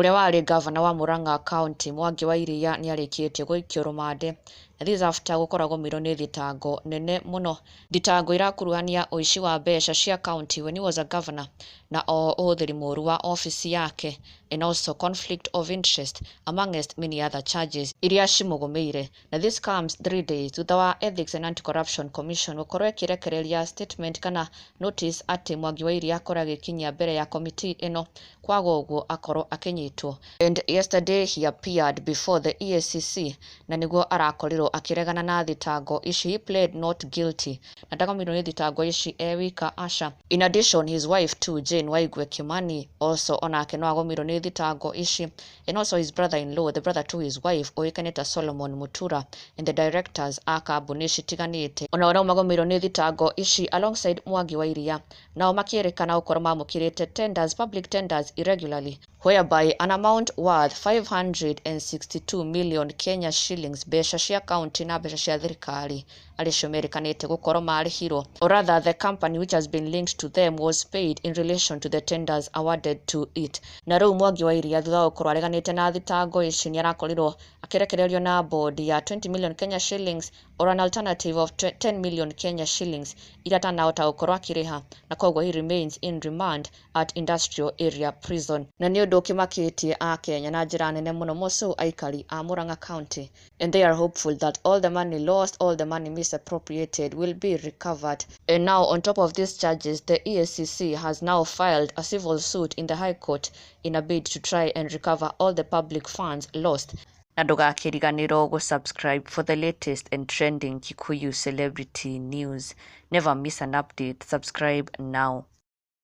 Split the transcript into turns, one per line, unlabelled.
Ũrĩa warĩ ngavana wa Murang'a County Mwangi wa Iria nĩarĩkĩtie gũikio rũmande, na this after gũkorwo agũmĩirwo nĩ thitango nene mũno, thitango irakuruhania ũici wa mbeca cia county when he was a governor, na oho ũhũthĩri mũru wa obici yake, and also conflict of interest, amongst many other charges iria cimũgũmĩire. Na this comes 3 days thutha wa Ethics and Anti-Corruption Commission gũkorwo ĩkĩrekereria statement kana notice atĩ Mwangi wa Iria akorwo agĩkinyia mbere ya committee ĩno, kwaga ũguo akorwo akĩnyitwo. And yesterday he appeared before the EACC na nĩguo arakorirwo akĩregana na thitango ici. He pled not guilty, na ndagũmĩirwo nĩ thitango ici e wika, aca. In addition, his wife too, Jane Waigwe Kimani, also onake no agũmĩirwo nĩ thitango ici, and also his brother-in-law, the brother to his wife, ũĩkaine ta Solomon Mutura, and the directors a kambuni citiganĩte, onao no magũmĩirwo nĩ thitango ici alongside Mwangi wa Iria. Nao makĩrĩkana gũkorwo mamũkĩrĩte tenders, public tenders, irregularly, whereby an amount worth 562 million Kenya shillings, mbeca cia county na mbeca cia thirikari, arĩ cio merĩkanĩte gũkorwo marĩhirwo, or rather the company which has been linked to them was paid in relation to the tenders awarded to it. Na rĩu Mwangi wa Iria, thutha wa gũkorwo areganĩte na thitango ici, nĩ arakorirwo akĩrekererio na bond ya 20 million Kenya shillings or an alternative of 10 million Kenya shillings iria atanahota gũkorwo akĩrĩha, na koguo he remains in remand at Industrial Area Prison. Na nĩ ũndũ ũkĩmakĩtie Akenya na njĩra nene mũno, mũco aikari a Murang'a County, and they are hopeful that all the money lost, all the money misappropriated will be recovered. And now, on top of these charges, the EACC has now filed a civil suit in the High Court in a bid to try and recover all the public funds lost. Na ndũgakĩriganĩrwo gũ-subscribe for the latest and trending Kikuyu celebrity news. Never miss an update. Subscribe now.